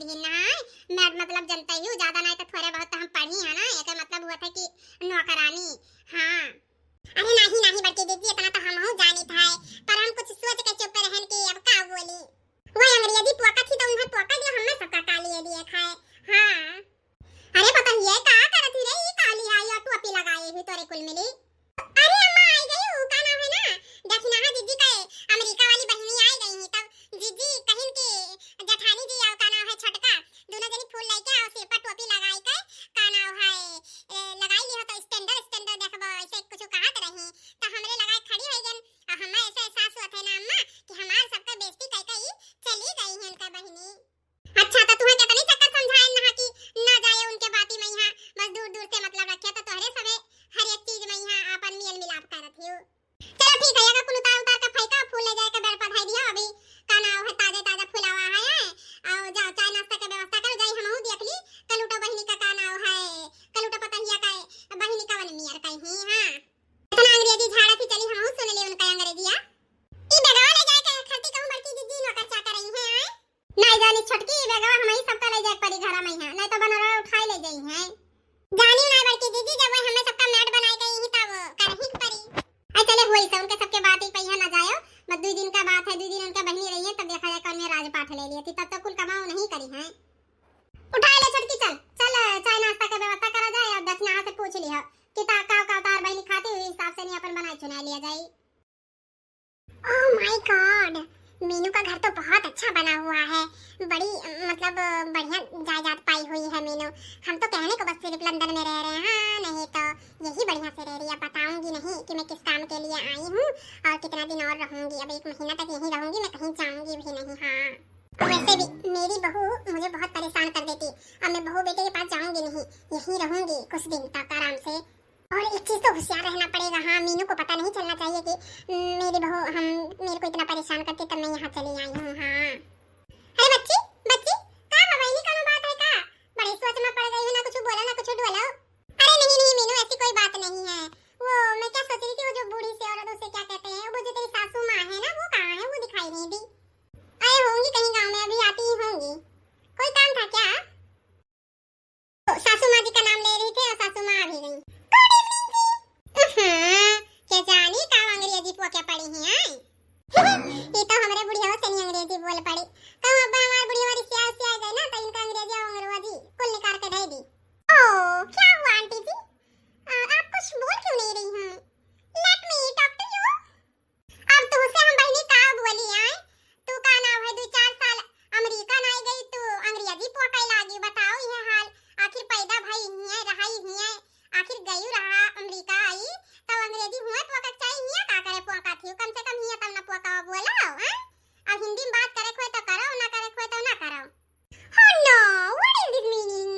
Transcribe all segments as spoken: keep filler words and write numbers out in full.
ही ना, मैं मतलब जनता ही हूँ, ज्यादा नहीं तो थोड़े बहुत तो हम पढ़ी है ना, एकर मतलब हुआ था कि नौकरानी। हाँ। अरे नहीं, नहीं बड़की दीदी, इतना तो हमहू जानित है, पर हम कुछ सोच के चुप रहन कि अब का बोली। वही अंग्रेजी पोका थी तो उन्हें पोका दिया, हमने सबका का लिए दिए खाए। हाँ। अरे पता ही है का करत ही रे, ई काली आई और टोपी लगाए हुई तोरे कुल मिली। अरे अम्मा आई गई हूँ, का नाम है ना, दक्षिणाहा जीजी का अमेरिका वाली बहिनी आई गई ही, तब जीजी कहिन के जेठानी जी और का नाम है छोटका, दोनों जनी फूल लेके आओ, सिर पर टोपी लगाई के, का नाम है, ए, लगाई लिहो तो standard standard देखबो, ऐसे कुछ कहत रही, तो हमरे लगाए खड़ी हो गन, और हमें ऐसे एहसास हुआ था ना अम्मा कि हमार सबका बेइज्जती कई कई चली गई है उनका बहिनी। अच्छा, तो तुम्हें कितनी चक्कर समझाए ना कि ना जाए उनके बाती में यहाँ, बस दूर दूर से मतलब रखे, तो तोहरे सबे हर एक चीज में यहाँ अपन मेल मिलाप करत हियो। चलो ठीक है, अगर कुल उतार उतार के फेंका, फूल ले जाए के बेड़ पर धर दियो, अभी का नाम है ताजे ताजा फुलावा है, और जाओ चाय नाश्ता के व्यवस्था करो, जाई हमहू देख ली, कलूटो बहिनी का का नाम है, कलूटो पतहिया का बहिनी का वन मियर कहीं, हाँ। इतना अंग्रेजी झाड़ा की चली, हमहू सुन ले उनका अंग्रेजिया। ई बेगवा ले जाए के खलती कहूँ बड़की दीदी नौकर चाकर रही हैं, आए? नहीं जानी छोटकी, ई बेगवा हमही सबका ले जाए के परी घरा में है, नहीं तो बनरवा उठाए ले जाई हैं। जानी ना बड़की दीदी, जब वो हमें सबका मैट बनाए गई ही तब करही के परी। आई चले हुई से उनके सबके बात ही पहिया ना जायो, बस दो दिन का बात है, दो दिन उनका बहिनी रही है, तब देखा जाए कौन में राजपाट ले लिए थी, तब तो कुल कमाओ नहीं करी हैं। उठा ले छोटकी, चल चल, चाय नाश्ता के व्यवस्था करा जाए और दक्षिणा से पूछ लिया कि ता का का तार बहिनी खाती हुई हिसाब से नहीं अपन बनाए चुना लिया जाए। Oh my God, मीनू का घर तो बहुत अच्छा बना हुआ है, बड़ी मतलब बढ़िया जायदाद पाई हुई है मीनू। हम तो कहने को बस सिर्फ लंदन में रह रहे हैं, हाँ, नहीं तो यही बढ़िया से रह रही है। बताऊंगी नहीं कि मैं किस काम के लिए आई हूँ और कितना दिन और रहूंगी। अब एक महीना तक यहीं रहूंगी, मैं कहीं जाऊंगी भी नहीं। हाँ, वैसे भी मेरी बहू मुझे बहुत परेशान कर देती। अब मैं बहू बेटे के पास जाऊंगी नहीं, यहीं रहूंगी कुछ दिन तक आराम से। और एक चीज तो होशियार रहना पड़ेगा, हाँ, मीनू को पता नहीं चलना चाहिए कि मेरी बहू, हम, मेरे को इतना परेशान करती तब मैं यहाँ चली आई हूँ। हाँ। अरे बच्ची, बच्ची, का बा बहिनी, कौनो बात है का? बड़ी सोच में पड़ गई हो, ना कुछ बोला ना कुछ डोला। अरे नहीं नहीं मीनू, ऐसी कोई बात नहीं है। वो मैं क्या सोच रही थी, वो जो बूढ़ी सी औरत, उसे क्या कहते हैं, वो जो तेरी सासू माँ है ना, वो कहाँ है? वो दिखाई नहीं दी। अरे होंगी कहीं गाँव में, अभी आती ही होंगी। कोई काम था क्या? तो सासू माँ जी का नाम ले रही थी और सासू माँ आ भी गई। गुड इवनिंग जी। हम्म, के जानी का अंग्रेजी पोके पड़ी ही आई। ये तो हमरे बुढ़िया से नहीं अंग्रेजी बोल पड़ी। कहूँ अब हमार बुढ़िया रिसिया रिसिया गई ना, तो इनका अंग्रेजी और अंग्रेजी कुल निकाल के दे दी। ओ, क्या हुआ आंटी जी? आ, आप कुछ बोल क्यों नहीं रही हैं? Let me talk to you। अब तुहसे हम बहिनी का बोली आए? तू का नाम है, दो चार साल अमेरिका नाई गई, तू अंग्रेजी पोकाई लागी। बताओ ये हाल, आखिर पैदा भई हियाँ, रहाई हियाँ, आखिर गई रहा अमेरिका आई, तब अंग्रेजी हुए पोका चाहिए, हियाँ का करे पोका थी? कम से कम हियाँ तब न पोका बोला, हैं? अब हिंदी में बात करे खोए तो करो, ना करे खोए तो ना करो। Oh no, what is this meaning?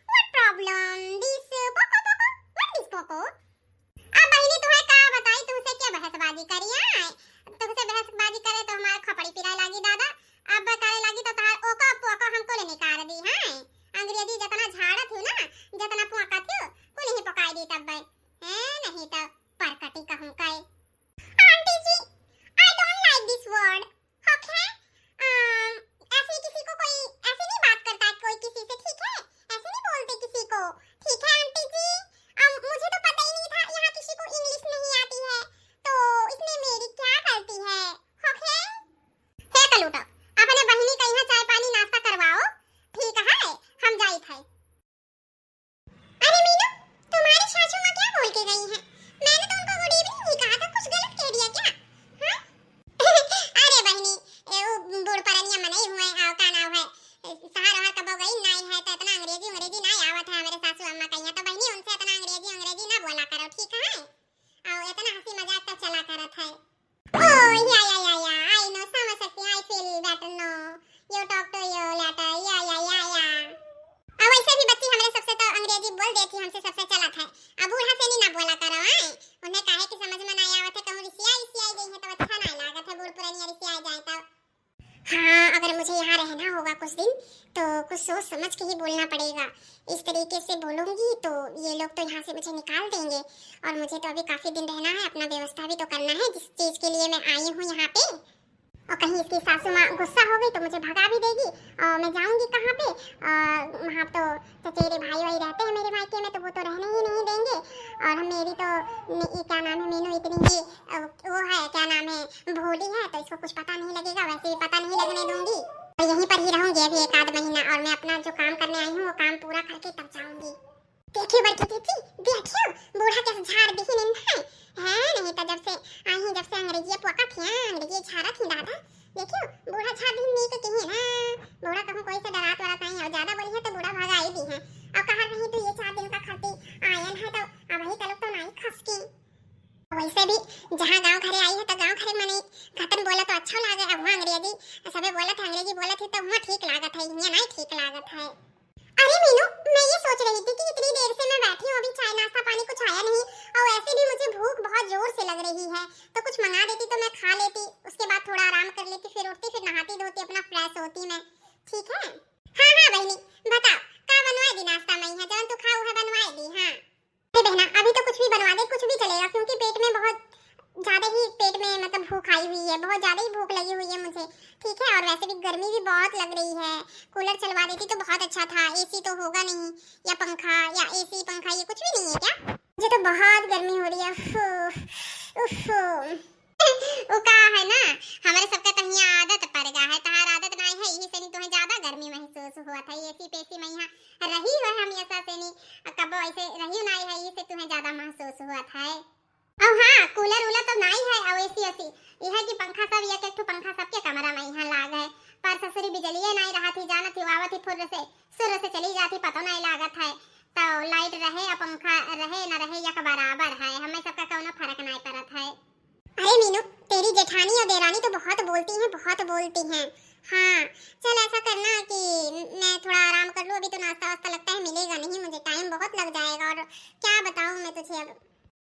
What problem? This uh, poco poco? What is poco? अब बहिनी तुहे का बताई, तुहसे क्या बहसबाजी करी आए? तुहसे बहसबाजी करे तो हमार खोपड़ी पिराए लागी दादा। अब करे लागी तो तहार ओको पोको हमको ले निकाल दी, हैं? अंग्रेजी जतना झाड़त हूँ ना, जतना पोका थी, कुल ही पकाई दी तब। हैं, नहीं तो परकटी कहूँ कई। Aunty ji, I don't like this word. Okay, um, ऐसे किसी को कोई ऐसे नहीं बात करता है कोई किसी से, ठीक है? ऐसे नहीं बोलते किसी को, ठीक है आंटी जी? अम, मुझे तो पता ही नहीं था यहाँ किसी को इंग्लिश नहीं आती है, तो इसमें मेरी क्या गलती है? ओके। हे कलूटा, अपने बहिनी का यहाँ चाय पानी नाश्ता करवाओ, ठीक है, हम जाइत है। अरे मीनू, तुम्हारी सासू माँ क्या बोल के गई हैं? मैंने तो उनको गुड इवनिंग ही कहा था, कुछ गलत कह दिया क्या? हाँ? अरे बहिनी, ए, उ बूढ़ परनिया मनई हुए, आओ का नाव है, शहर वहर कबो गई नाई है, तो इतना अंग्रेजी अंग्रेजी नाई आवत है हमरे सासू अम्मा कहिया, तो बहिनी उनसे इतना अंग्रेजी अंग्रेजी ना बोला करो, ठीक है? और इतना हंसी मजाक तो चला करत है। Oh, yeah, yeah, yeah, yeah. I know, समझ सकती हूँ, I feel better now. You talk to you later. Yeah, yeah, yeah, yeah. अब वैसे भी बच्ची हमरे सबसे तो अंग्रेजी बोल देती, हमसे सबसे चलत है। अब बूढ़ा से नहीं ना बोला करो, आए? उन्हें काहे की समझ में ना आवत है, कहूँ रिसिया रिसिया गई है तो अच्छा ना लागत है, बूढ़ पुरानी रिसिया जाए तो। हाँ, अगर मुझे यहाँ रहना होगा कुछ दिन, तो कुछ सोच समझ के ही बोलना पड़ेगा। इस तरीके से बोलूँगी, तो ये लोग तो यहाँ से मुझे निकाल देंगे, और मुझे तो अभी काफ़ी दिन रहना है, अपना व्यवस्था भी तो करना है, जिस चीज़ के लिए मैं आई हूँ यहाँ पे। और कहीं इसकी सासू माँ गुस्सा हो गई तो मुझे भगा भी देगी, और मैं जाऊंगी कहाँ पे? और वहाँ तो चचेरे भाई वाई रहते हैं मेरे मायके में, तो वो तो रहने ही नहीं देंगे। और हम, मेरी तो, मे-, ये क्या नाम है, मीनू इतनी ही, अ, वो है, क्या नाम है, भोली है, तो इसको कुछ पता नहीं लगेगा, वैसे भी पता नहीं लगने दूंगी। और यहीं पर ही रहूंगी अभी एक आध महीना, और मैं अपना जो काम करने आई हूँ वो काम पूरा करके तब जाऊंगी। देखियो बड़की दीदी, देखियो, बूढ़ा कैसे झाड़ दिही निन्हा है। हैं, नहीं तो जब से आई ही, जब से अंग्रेजी पोका थी, अंग्रेजी झाड़ा थी दादा। देखियो, बूढ़ा झाड़ दिही नीक किही ना। बूढ़ा कहूँ कोई से डरात वरात नहीं है, और ज्यादा बोली है तो बूढ़ा भगाई दी है। और कहा नहीं तो ये चार दिन का खाती आयन है तो अब वही तलक तो नहीं खसकी। वैसे भी जहाँ गाँव घरे आई है तो गाँव घरे मने घटन बोला तो अच्छा लागे। अब वहाँ अंग्रेजी सबे बोलत है, अंग्रेजी बोलत है तो वहाँ ठीक लागत है, यहाँ नहीं ठीक लागत है। अरे मीनू, मैं ये सोच रही थी कि इतनी देर से मैं बैठी हूँ, अभी चाय नाश्ता पानी कुछ आया नहीं, और वैसे भी मुझे भूख बहुत जोर से लग रही है, तो कुछ मंगा देती तो मैं खा लेती, उसके बाद थोड़ा आराम कर लेती, फिर उठती, फिर नहाती धोती, अपना फ्रेश होती मैं। ठीक है? हाँ हाँ बहनी, बताओ, का बनवाए दी नाश्ता में? यहाँ जौन तू खाऊ है बनवाए दी। हाँ। अरे बहना, अभी तो कुछ भी बनवा दे, कुछ भी चलेगा, क्योंकि पेट में बहुत ज्यादा ही, पेट में मतलब भूख आई हुई है, बहुत ज्यादा ही भूख लगी हुई है मुझे। ठीक है, और वैसे भी गर्मी भी बहुत लग रही है, कूलर चलवा देती तो बहुत अच्छा था। एसी तो होगा नहीं, या पंखा, या एसी पंखा, ये कुछ भी नहीं है क्या? मुझे तो बहुत गर्मी हो रही है। उफ, उफ। वो का है ना, हमारे सबके तहिया आदत पड़ गया है, तहार आदत नहीं है, यही से नहीं तुम्हें ज्यादा गर्मी महसूस हुआ था। एसी पेसी में यहाँ रही हो हम ऐसा से नहीं, कबो ऐसे रही नहीं है, यही से तुम्हें ज्यादा महसूस हुआ था। और हाँ, कूलर वूलर तो नहीं है, और एसी ओसी, यह है कि पंखा सब, एक एक ठो पंखा सबके कमरा में यहाँ लाग है। पर ससुरी बिजलिए नहीं रहा थी, जानत ही आवत ही फुर्र से, सुर्र से चली जाती, पता नहीं लागत है। तो लाइट रहे या पंखा रहे न रहे, एक बराबर है, हमें सबका कौनो फर्क नहीं पड़त है। अरे मीनू, तेरी जेठानी और देरानी तो बहुत बोलती हैं, बहुत बोलती हैं। हाँ, चल ऐसा करना कि मैं थोड़ा आराम कर लूँ, अभी तो नाश्ता वास्ता लगता है मिलेगा नहीं मुझे, टाइम बहुत लग जाएगा। और क्या बताऊँ मैं तुझे अब।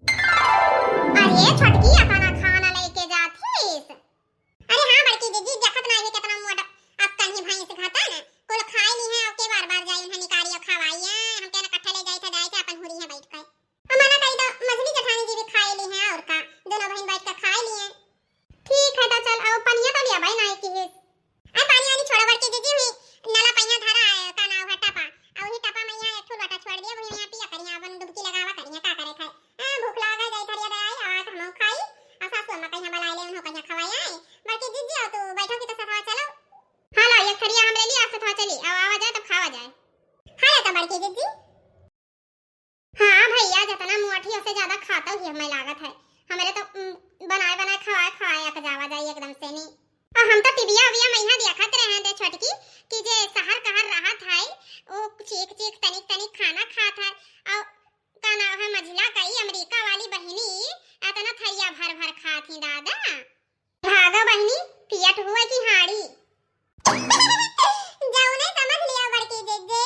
अरे छोटकी, अपना खाना लेके जातीस? अरे हाँ बड़की दीदी, देखत ना है कितना मोटा अब तन्ही भैंस घाता ना, कुल खाए ली है, अब के बार बार जाई उन्हें निकारी और खवाई है, हम कहना कट्ठा ले जाए थे, जाए थे अपन हुरी है बैठ के। हमारा कही तो मझली जेठानी जी भी खाए ली हैं, और का, दोनों बहन बैठ के खाए ली हैं। ठीक है, तो चल, अब पनिया तो लिया भाई, नाई की है। अरे पानी वानी छोड़ो बड़की दीदी, हुई नला पहिया धरा है, का नाव है, टपा। अब वही टपा में यहाँ एक ठो लोटा छोड़ दिया, वही यहाँ पिया करिया, अपन डुबकी लगावा करिया, का करे खाए। हाँ, भूख लागा जाए, थरिया दे आई, आवा तो हम खाई, और सासू अम्मा कहीं बुला ले, उन्हों कहीं खवाई आए। बड़की दीदी, और तू बैठो की तो सथवा चलो। हाँ, ला, एक थरिया हमरे लिए, आप सथवा चली, अब आवा जाए, तब खावा जाए। हाँ, ला तो बड़की दीदी। हाँ भैया, जितना मोटी ओसे ज्यादा खाता ही हमें लागत है। हमरे तो, उम, बनाए बनाए खवाए खवाए अक जावा जाई एकदम से नी। और हम तो टिबिया उबिया में यहाँ देखत रहे दे छोटकी कि जे सहर कहर रहत है, वो चीख चीख तनिक तनिक खाना खात है। और का नाम है, मझिला कई अमेरिका वाली बहिनी इतना थरिया भर भर खात ही दादा। भागो बहिनी, पियत हुए की हाड़ी। जौने समझ लिया बड़की जिज्जी।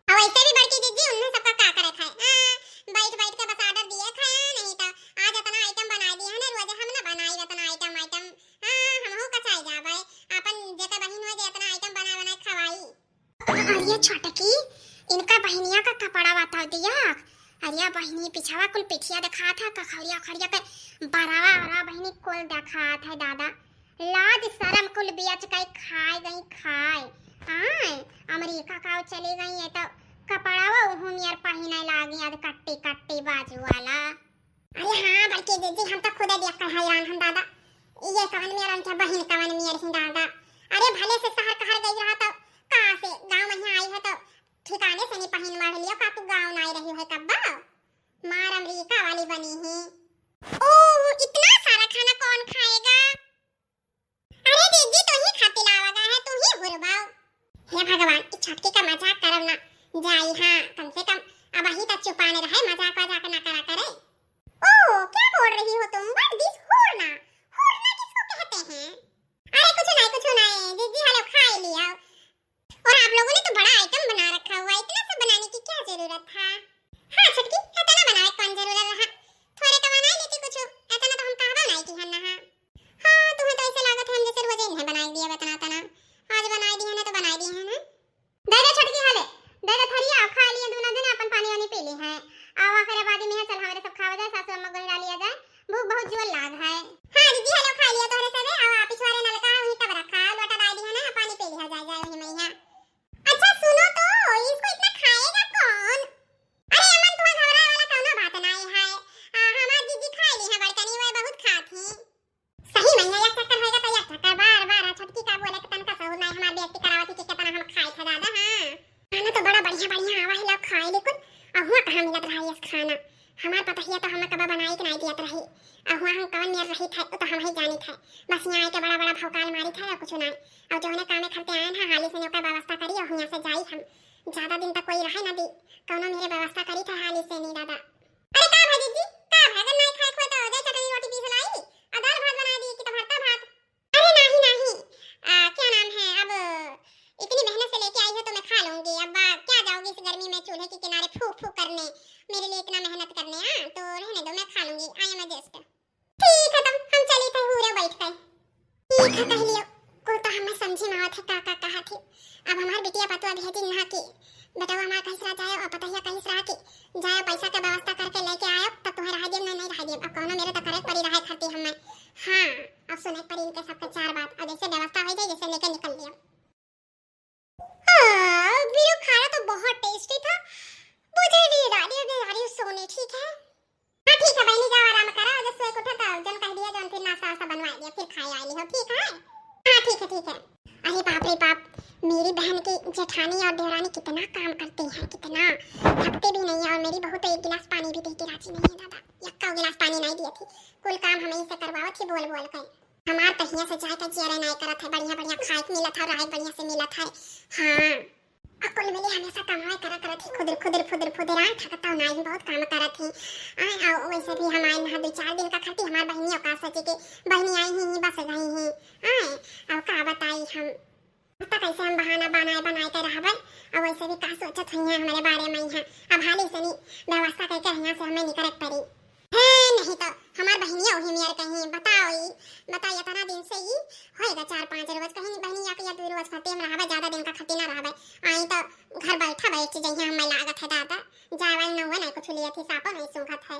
और वैसे भी बड़की जिज्जी, उन्हें सबका का करे खाए। हाँ, बैठ बैठ के बस order दिए खाए, नहीं तो आज इतना item बना दिया है ना, रोज हम ना बनाई इतना item, item। हाँ, हमहू कचाई जाबे, अपन जेकर बहिन हो जे इतना item बना बना खवाई। अरे छोटकी, इनका बहिनिया का कपड़ा बताओ दिया। अरे बहिनी, पिछवा कुल पिठिया दिखात है, कखरिया खरिया के बरावा बरावा बहिनी कुल दिखात है दादा। लाज शरम कुल बेच के खाए गई खाए। आय, अमेरिका का चली गई है तो कपड़ा वो उहू नियर पहिने लागी, आज कट्टी कट्टी बाजू वाला। अरे हाँ, बड़की जिज्जी, हम तो खुदे देख कर हैरान हम दादा। ये कवन मेरन के बहिन कवन मेर ही दादा। अरे भले से सहर कहर गई रहा तो कहाँ से गाँव में आई है तो ठिकाने से नहीं पहिन मढ़ लियो का, तू गाँव ना आई रही है कब्बा? मार अमेरिका वाली बनी ही। ओ, इतना सारा खाना कौन खाएगा? अरे दीदी, तू ही खातिर लावा गा है, तू ही हुरबाओ। हे भगवान, ई छोटकी का मजाक करब ना जाई। हाँ, कम से कम अब ही तक चुपाने रहे, मजाक वजाक ना करा करे। ओ, क्या बोल रही हो तुम? What this? हुरना? हुरना किसको कहते हैं? अरे कुछ नहीं, कुछ नहीं, दीदी हेलो खाई लिया। और आप लोगों ने तो बड़ा item बना रखा हुआ है, इतना सब बनाने की क्या जरूरत था? हाँ छोटकी, इतना बनावे कौन जरूरत रहा? थोड़े का बनाई लेती कुछ, इतना तो हम कहबो नहीं की हन ना। हाँ, तुम्हें तो ऐसे लागत है हम जैसे रोजे नहीं बनाई दिया इतना तना। आज बनाई दी है ना तो बनाई दी है ना। दे दे छोटकी हाले, दे दे थरिया, खा लिए दोनों जने अपन पानी वानी पी ली है। अब बढ़िया आवा है, लाओ खाए लेकिन, अउर हुआँ कहाँ मिलत रहा यस खाना? हमार पतहिया तो हमें कबा बनाई के नाई दियत रही, अउर हुआँ हम कवन मेर रहित है, वो तो हम ही जानित है। बस यहाँ आके बड़ा बड़ा भौकाल मारित है अउर कुछ नाई। अउर जौने कामे खरते आए हैं, हाली से ओकर व्यवस्था करी अउर यहाँ से जाई हम। ज्यादा दिन तक कोई रहे ना दी, कौनो मेरे व्यवस्था करी था हाली से नी दादा। अरे का भा जीजी, का भा, अगर नाई खाए खोए तो जाए चटनी रोटी पीस लाई, अउर दाल भात बना दी कि तो भरता भात। अरे नहीं, नहीं, आ, क्या नाम है, अब इतनी मेहनत से लेके आई हो तो मैं खा लूंगी। अब आ, क्या जाओगी इस गर्मी में चूल्हे के किनारे फूक फूक करने, मेरे लिए इतना मेहनत करने? हाँ, तो रहने दो, मैं खा लूंगी, I am adjust। ठीक है, तब हम चली थे हुरे बैठ कर। ठीक है, कह लियो, कुल तो हमें समझी में आवत है का का कहा थी। अब हमार बिटिया पतुआ भेजी ना कि बेटवा हमार कहिस रहा जाए अउर पतहिया कहिस रहा कि जाए पैसा के व्यवस्था करके लेके आए, तब तुम्हें रह देब, नहीं, नहीं रह देब। अब कौनो मेरे तो करे पड़ी रहे खरती हमें। हाँ, अब सुने पड़ी इनके सबके चार बात। अब जैसे व्यवस्था हो जाए, जैसे लेके निकल लिया। हाँ, बीरू खाना तो बहुत tasty था। मुझे भी ला दियो, मैं जा रही हूँ सोने, ठीक है? हाँ, ठीक है बहनी, जाओ आराम करो, जब सोए के उठो तो जन कह दिया, जन फिर नाश्ता वास्ता बनवा दिया, फिर खाए आए हो, ठीक है? हाँ, ठीक है, ठीक है। अरे बाप रे बाप, मेरी बहन की जेठानी और देवरानी कितना काम करती हैं, कितना, थकते भी नहीं है, और मेरी बहू तो एक गिलास पानी भी दे के राजी नहीं है दादा, यक्का गिलास पानी नहीं दिए थी, कुल काम हमें से करवावत थी बोल बोल के। हमार तो हियाँ से जाए का जियरे नाई करत है, बढ़िया बढ़िया खाए के मिलत है, रहे के बढ़िया से मिलत है। हाँ, अउर कुल मिली हमेशा कमाए करा करत ही, खुदर खुदर फुदर फुदर, आए थकता नाई, बहुत काम करत ही। आए, अउर वैसे भी हम आए ना दो चार दिन का खातिर, हमार बहनी अवकाश है कि बहनी आई ही, ही बस गई ही। आए, अउर का बताई हम, तब कैसे हम बहाना बनाए बनाए के रहबे, अउर वैसे भी का सोचत हुई हैं हमारे बारे में ही। अब हाली से नी व्यवस्था करके हियाँ से हमें निकरे के पड़ी। है नहीं तो हमार बहनिया वही मेर कहीं बताओ ई, बताओ इतना दिन से ई होएगा चार पाँच रोज, कहीं बहनिया के या दो रोज खातिर हम रहबे, ज्यादा दिन का खातिर ना रहबे। आई तो घर बैठा बैठ जइहे हमें लागत है दादा, जाए वाले ना हुआ, नहीं कुछ लिए थी सापो नहीं सूंघत है।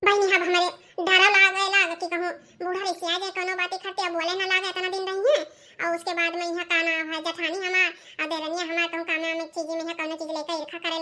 बहनी अब हमारे डरा लागे लाग कि कहूँ बूढ़ा रिसिया जाए कोनो बातें खातिर, अब बोले ना लागे इतना दिन रही है। और उसके बाद में यहाँ का नाम है जेठानी हमार और देरनिया हमार कहूँ काम में चीज में है कोनो चीज लेकर ईर्खा करे